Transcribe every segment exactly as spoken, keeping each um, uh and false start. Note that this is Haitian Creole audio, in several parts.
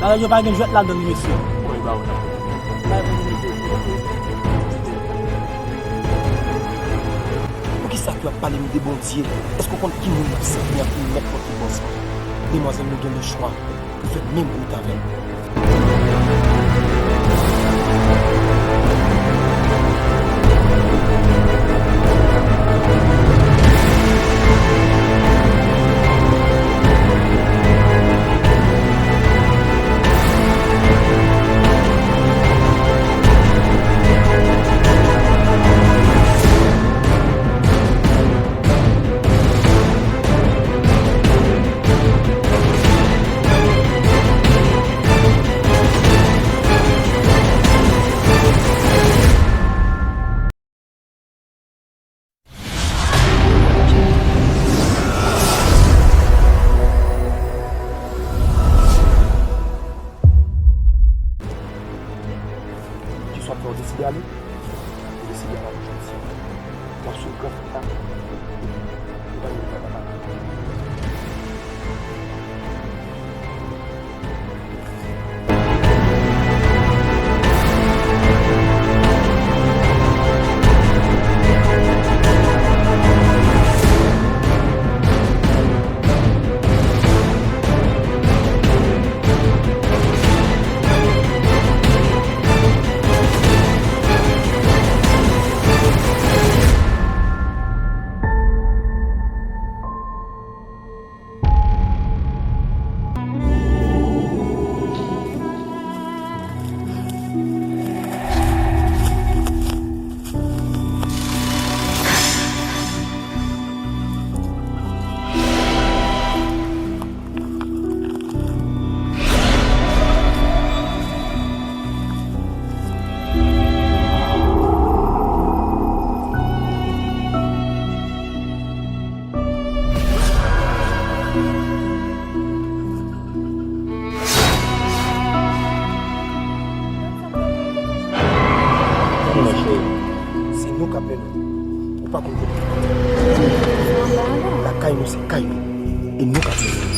Bagay yo pa gen jwèt ladan li, mesye. Poukisa ke w ap pale m de Bondye? Èske w konn ki moun m ap sèvi an pou m mèt mwen ki bòs mwen? Demwazèl, nou gen lechwa pou fè menm wout avè m. Kiswa k fè w deside ale? Ou deside al jodi. W ap swiv gran frè a. Ou pa gen lòt papa. Se nou k ap mennen w. Ou pa konn kote. Lakay nou se kay nou. E nou k ap mennen w.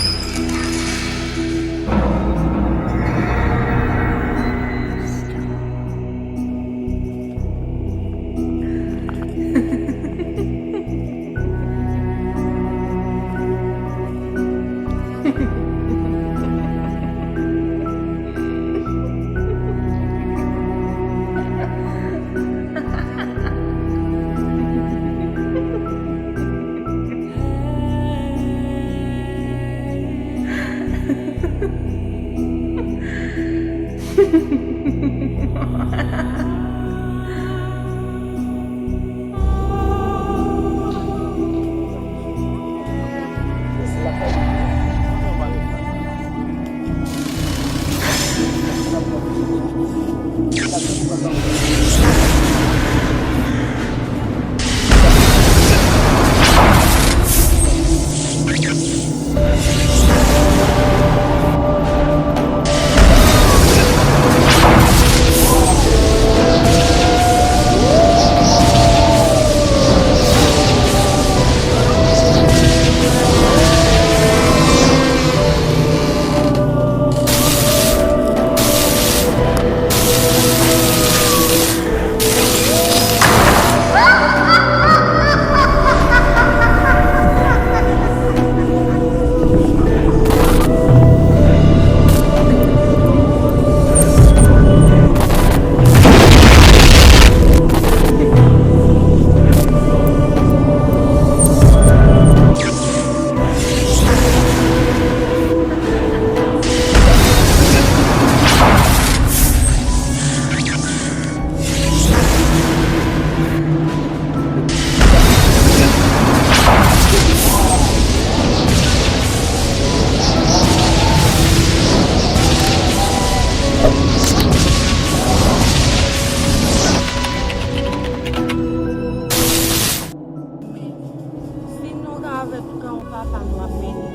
Si nou ka avè tout kè w papa nou ap mennen,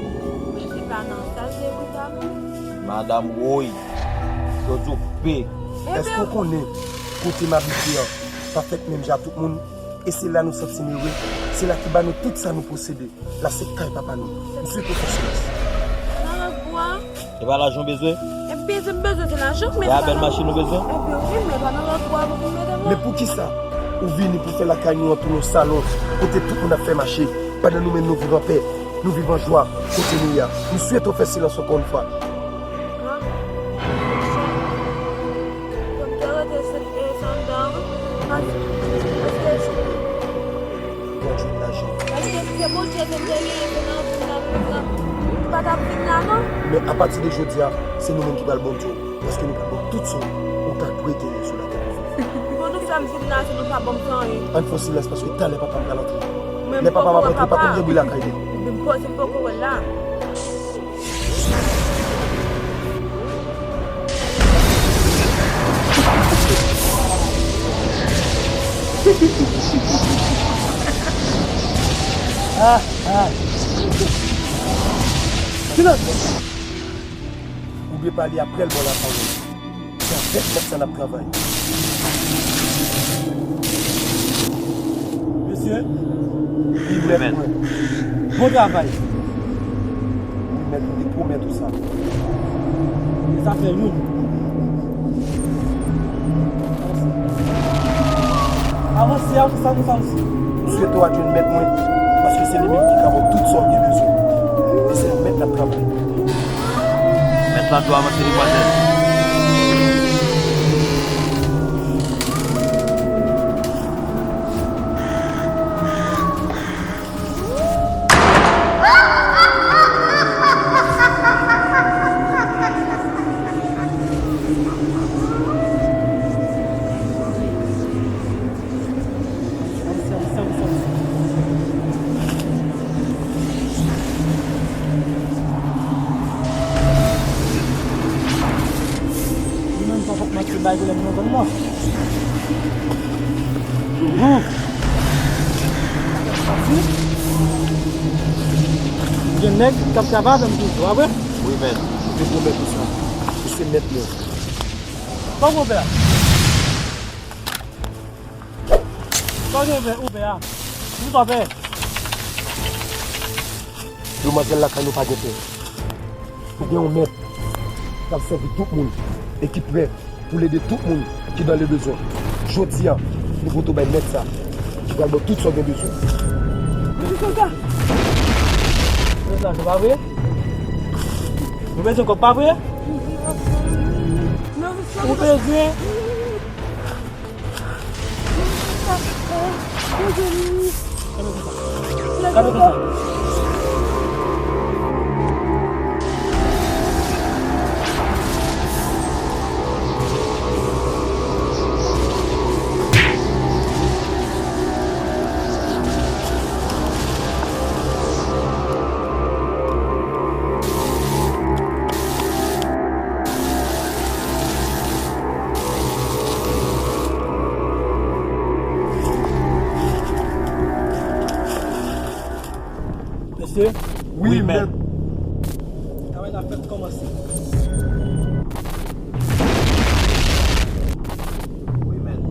men se pa nan sal se pou sa menm. Madanm woy, yo di w pe. Èske w konnen kote m abite an pa fèt menm jan ak tout moun? E se la nou santi nou ere, se la ki ba nou tout sa nou posede. La se kay papa nou. M swete w fè silans. Nan rèv ou a? E pa lajan w bezwen? E Bezwen, m bezwen se lajan, men sa bèl machin nou bezwen. Ebyen, wi, men pa nan lòt bò pou m mete mwen. Men poukisa ou vini pou fè lakay nou an tou yon salon kote tout moun ap fè mache, pandan nou menm nou viv an pè, nou viv an jwa kote nou ye a? Nou swete w fè silans ankò yon fwa. An? Bon, m te rete se, e, sa anndan, wi. Paske Gad jwenn lajan. Paske si se Bondye ke m te genyen, se nan vi m nan, m pa t ap vin la, non. Men apati de jodi a, se nou menm ki pral Bondye w, paske nou pral ba w tout sa w ta dwe genyen sou latè pou viv. Bon, nou fè m vin la, se nou pa ban m anyen. Ann fè silans, paske talè papa m pral antre. Lè papa m ap antre, pa konn gen bri lakay li. Ebyen, m pòz, m poko wè l la. Ah, ah. Silans! Ou dwe pale aprè l ba w lapawòl. Se avèk mèt sa n ap travay. Mesye, wi, mèt mwen. Bon travay. Wi, mèt, m te pwomèt ou sa. E sa fè youn. Avanse, avanse, avanse, avanse. M swete w al jwenn mèt mwen, paske se li menm ki ka ba w tout sa w gen bezwen. E se mèt l ap travay. Mèt la tou avanse demwazèl. Li menm pa fòk mati bay pwoblèm nan zòn nan. Uhum. Gen nèg k ap travay avè m toujou, a vre? Wi, mèt. Mwen te pwomèt ou sa. Ou se mèt mwen. Kòman w fè a? Sa w gen fè, ou fè a? Poukisa w fè? Demwazèl lakay nou pa gen pè. Nou gen yon mèt k ap sèvi tout moun e ki prè pou l ede tout moun ki dans le besoin. Jodi a, nou pote w bay mèt sa, ki pral ba w tout sa w gen bezwen. Mèt sa, sa. Mèt sa, se pa vre? Nou bezwen kòb, pa vre? Ou bezwen? Mesye? Wi, mèt. Travay la fèk kòmanse. Wi, mèt.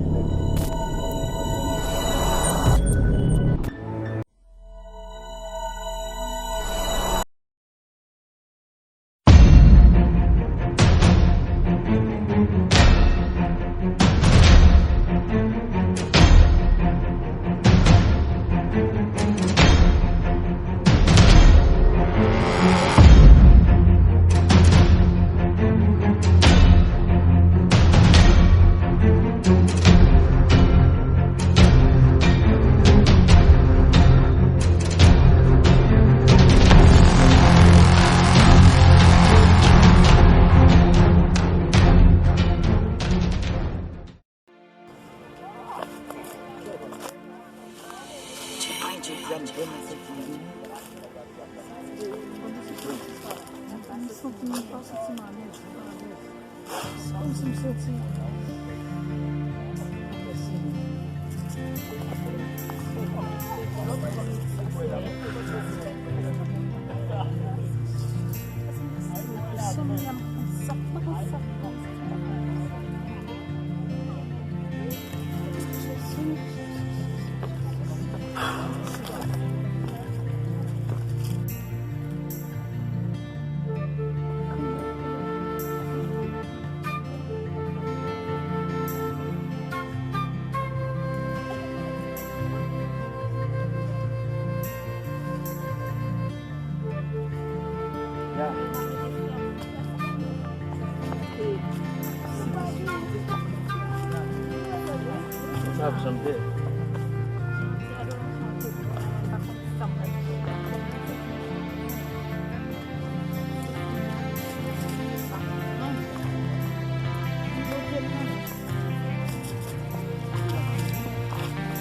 Sa ap janm fè.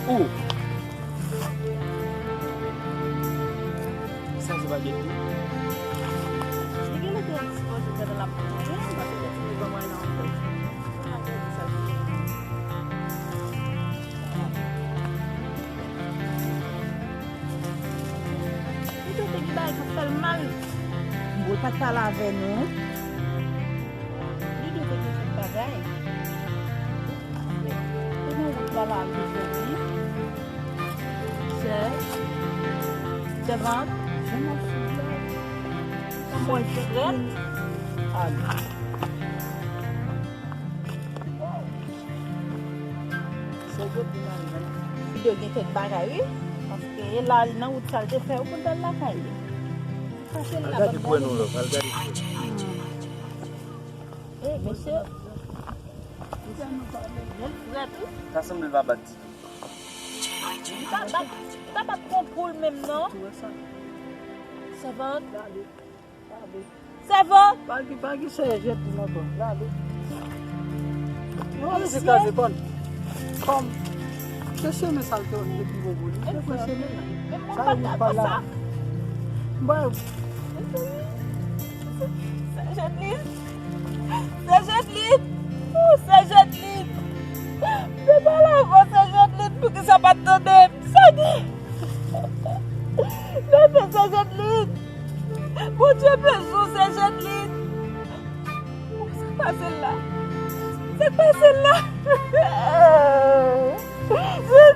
Ou. Sa se bagèt li. Li genlè te dispoze pandan l ap tounen, paske li te fini ban mwen nan yon fèt. Li te gen bagay k ap fè l mal. Bon, l pa t pale avè nou. Li te gen kèk bagay. Li nan wout la, la, li fè li. Sè, sèvant, jan m ap swiv la. Sa mwen frèt. Al. Sè Jodlin al la. Li dwe gen kèk bagay, wi. Paske e la, li nan wout sa l te fè yo pou l al lakay li. Pase l la, gade pou wè non, lòv, al gade pou wè. E, mesye. Li tèlman pale. Men l frèt, wi. Sa sanble l pa bat ditou. Li pa bat, li pa bat kon poul menm, non. Sèvant. Sèvant. Pa gen, pa gen sèvyèt pou mwen pran. Gade. Mwen se kraze pòn. Kòm se chemen sa l te wè m te pi bon pou li. Se pran chemen la. Sa yo pa la. Mwen. Sè Jodlin. Sè Jodlin. Ou, Sè Jodlin. Mwen pale avè w, Sè Jodlin, poukisa w pa t tande m? Sènyè. Tande, Sè Jodlin. Bondye bezwen w, Sè Jodlin. Sa k pase l la? Sa k pase l la? Jezi!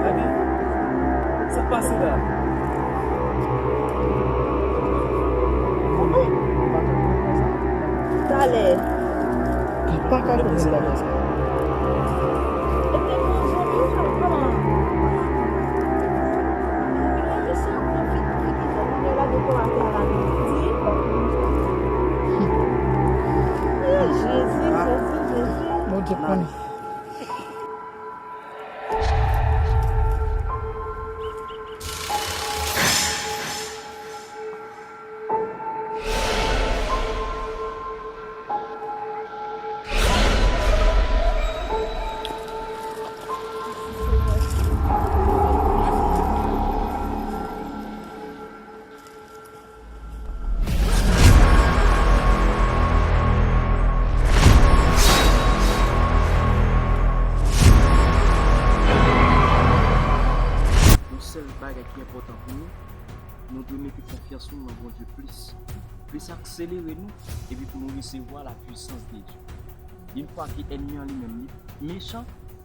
Gade, sa k pase la? Talè. Li pa ka konprann bagay sa. E te manje li, papa. Li manje se yon konfit ki te manje la depi atè la. Di. E Jezi, Jezi, Jezi. Bondye konnen. Yon sèl bagay ki enpòtan pou nou, nou dwe mete konfyans nou nan Bondye plis. Plis akselere nou, epi pou nou resevwa la puissance de Dieu. Yon fwa ke ènmi an li menm li mechan,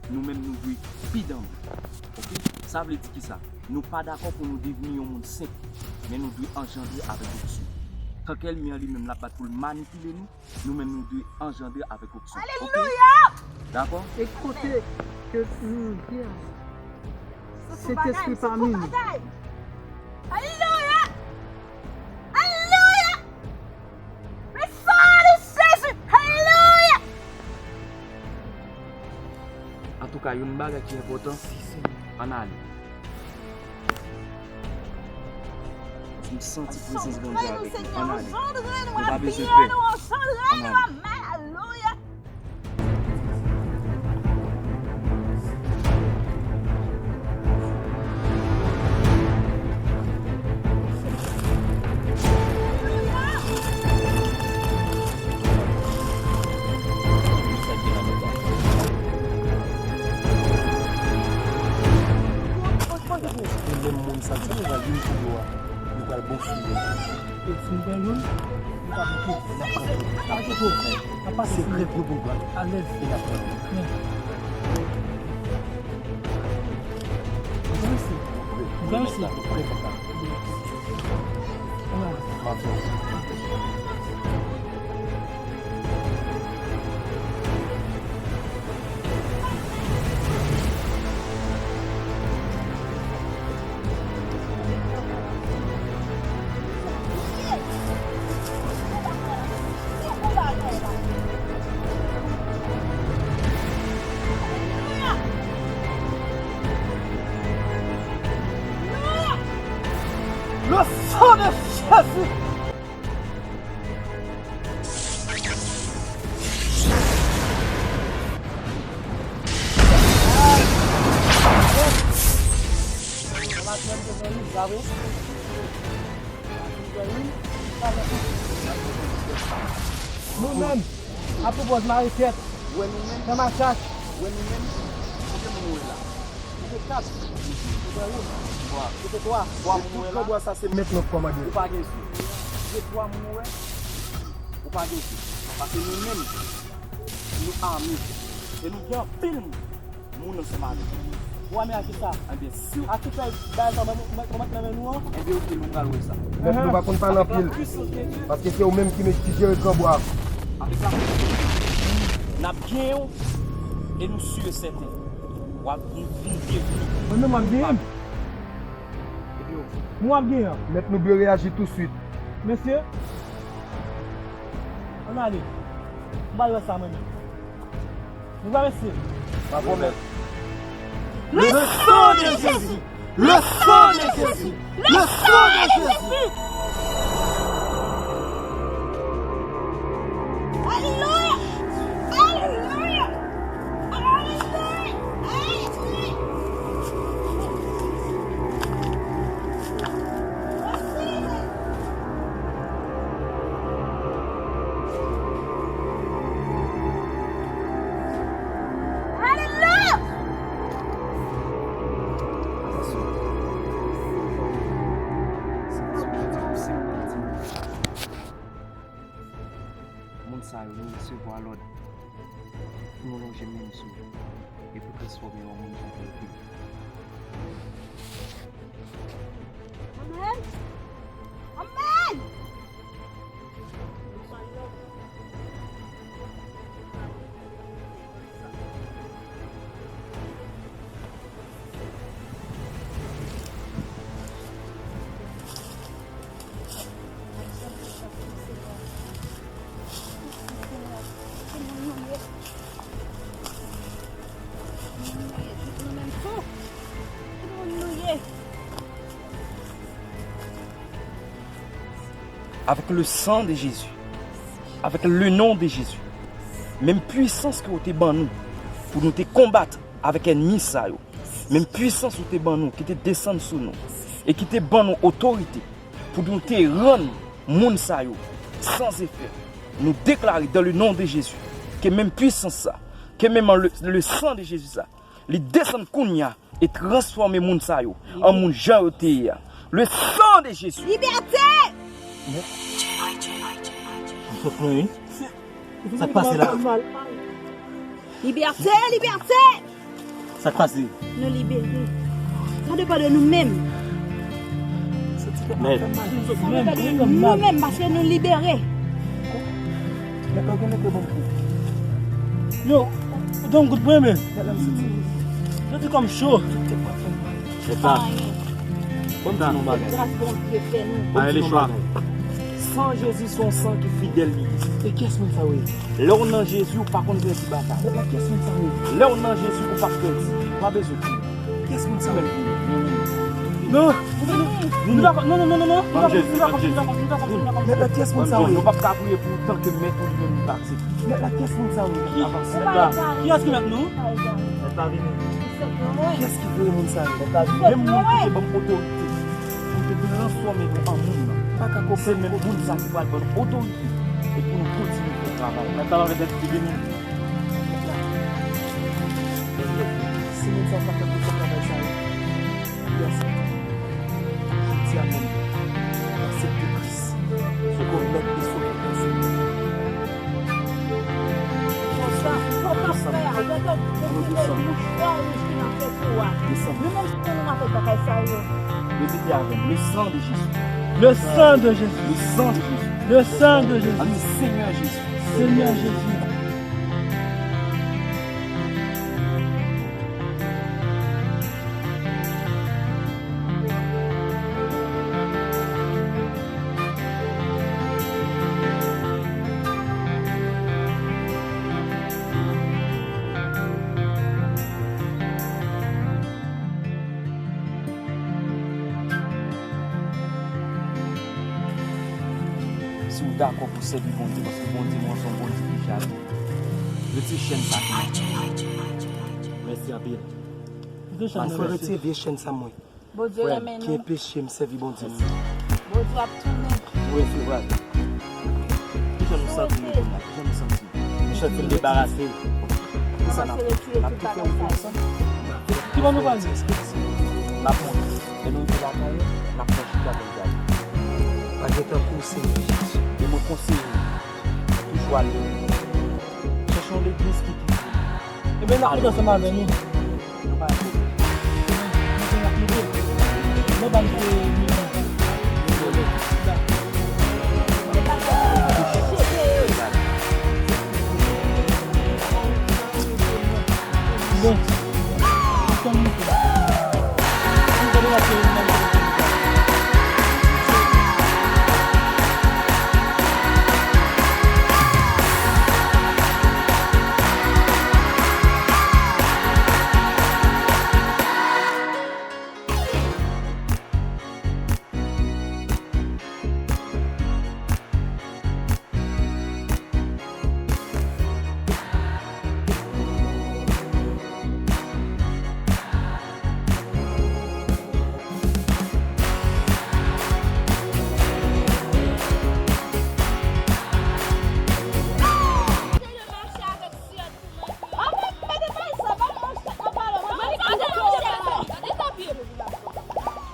nou menm nou dwe pi danble. Oke? Sa vle di kisa? Nou pa dakò pou nou devni yon moun senp, men nou dwe anjandre avèk onksyon. Tanke ènmi an li menm l ap bat pou l manipile nou, nou menm nou dwe anjandre avèk onksyon. Oke? Alelouya! Dakò? E kote ke nou ye a? Sentespri pami nou. Alelouya! Alelouya! Men sa li Jezi! Alelouya! Antouka, yon bagay ki enpòtan, ann ale. M santi prezans Bondye avèk nou. Ann ale. Nou pa bezwen pè. Ann ale. Menm moun sa, sa nou pral vin kou yo a, nou pral boufile. E si nou pran youn, nou pa pran tout, n ap pran tout. N ap pran tout. N ap pase sekrè pou nou pran. Alèz. E n ap pran. Men. Ou travèse. Ou travèse. Ou travèse. Ou travèse. Le sang de Jésus! Nou menm, apre pòz mare tèt, nan masach. Wè nou menm, kote moun ou wè la? Kote kat? Kote youn? Kote twa? Twa moun ou wè la? Tout granbwa sa se menm nou kòmande. Ou pa gen zye. Se twa moun ou wè? Ou pa gen zye. Paske nou menm, nou ame. E nou gen anpil moun ansanm avè nou. Ou ame a kisa? Enben, si w... A ki fè bagay sa mwen, mwen, mwen met nan men nou an? Enben, oke, nou pral wè sa. Mèt, nou pa konn pale anpil. Paske se ou menm ki met, ki jere granbwa. Avèk la, n ap genyen w, e nou si e sèten. W ap vin, vin devni. Mwen menm w ap genyen m. Epi w. Mwen w ap genyen. Mèt, nou dwe reyaji touswit. Mesye, ann ale. M pral wè sa mwen menm. Nou va mesye. Pa pwoblèm. Le sang de Jésus! Le sang de Jésus! Le sang de Jésus! Alléluia! Alléluia! Alléluia! Alelouya! Moun sa yo, yo resevwa lòd pou nou lonje men nou sou yo e pou transfòme yo an moun jan ke yo vle. Amen! Amen! Avèk le san de Jezi, avèk le non de Jezi, menm pwisans ke w te ban nou pou nou te konbat avèk ènmi sa yo, menm pwisans ou te ban nou, ki te desann sou nou, e ki te ban nou otorite pou nou te rann moun sa yo san efè, nou deklare dans le nom de Jésus ke menm pwisans sa, ke menm le, le sang de Jésus sa, li desann kounye a e transfòme moun sa yo an moun jan yo te ye a. Le sang de Jésus. Libète! Sa k mwen, wi. Sa k pase la? Libète, libète! Sa k pase? Nou libere. Sa depann de nou menm. Mèt. Sa depann de nou menm, paske nou libere. Yo, ou te yon gout mwen, men. Yo di kòm cho. Se sa. Bon, di nou bagay. Gras Bondye fè nou. Bon, di nou bagay. San Jezi se yon san ki fidèl li ye. E kiyès moun sa yo ye? Lè w nan Jezi, ou pa konn pèdi batay. Kiyès moun sa yo ye? Lè w nan Jezi, ou p ap pèdi. Ou pa bezwen pè. Kiyès moun sa yo ye? Non, non, non, non, non, non, nou pa konn, nou pa konn, nou pa konn, nou pa konn, nou pa konn. Mèt la, kiyès moun sa yo ye? Nou p ap ka priye pou ou tanke mèt ou li menm li pa aksepte. Mèt la, kiyès moun sa yo ye? Avanse. Mèt la, kiyès ki mèt nou? Mèt la vini. Kiyès ki voye moun sa yo? Mèt la vini. Menm moun ki te ban m otorite pou te transfòme nou an moun nan, se menm moun sa ki pral ban nou otorite e pou nou kontinye fè travay. Mèt la, mèt la vini. Si moun sa yo pa fè tout travay sa yo, jodi a menm, aksepte Kris kòm Mèt e Sovè pèsonèl. Konsa, konsa, frè, gade, gade, mouchwa wouj ki nan tèt ou a. Nou menm, si nou nan fè bagay sa yo. Repete avè m, le sang de Jésus. Le sang de Jésus. Le sang de Jésus. Le sang de Jésus. Ann di, Seigneur Jésus. Seigneur Jésus. Si w dakò pou w sèvi Bondye, paske Bondye nou an se yon Bondye ki jalouz, retire chèn sa ki nan men w. Mèsi anpil. Mwen fè retire vye chèn sa mwen. Bondye renmen nou. Ki enpeche m sèvi Bondye m nan. Bondye ap tounen. Ou resevwa l. Kijan nou santi nou kounye a? Kijan nou santi nou? Nou santi n debarase l. Kisa n ap fè? N ap tou fè wout yo ansanm? Ki bò nou pral ye? N ap monte. Lè nou rive lakay ou, n ap pran chita pou n gade. Pa gen tankou w, Senyè Jezi. E mwen konseye w, toujou ale chèche yon legliz ki pi. Ebyen, n ap monte ansanm avè nou.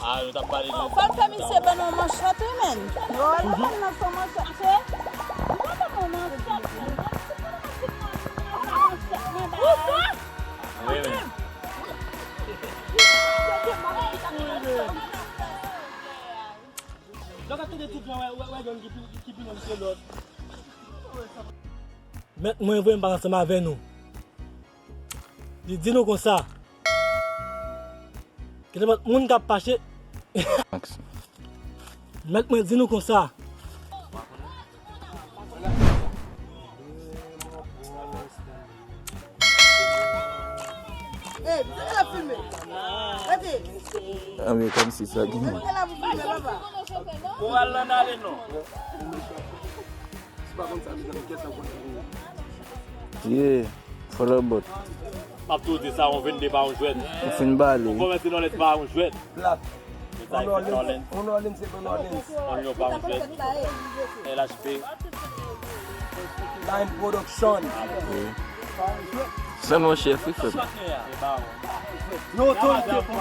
Ah, yo t ap pale de... Fò l fè misye ban nou manchèt, wi, menn. Yo, yo ban nou manchèt, se. Yo ban nou manchèt, menn. Wi, wi. Lè w ap tande tout jan, wè, wè, wè, yonn ki pi, ki pi long ke lòt. Mèt mwen voye m pale ansanm avè nou. Li di nou konsa. Gen nenpòt moun k ap fache. Mèt mwen di nou konsa. Anben, kòmsi sa gen. Ou al nan ale non. Yeah, for the boat. M ap tou di sa, yon vennde pa yon jwèt. Ou fin bale. Yon konvèti nòlèt pa yon jwèt. Plat. Sa e fèt nòlèt. On Orleans, se pou New Orleans. On lyon pa yon jwèt. L H P. Line Production. Sèlman chèf, wi, frè m. Yo, otorite pou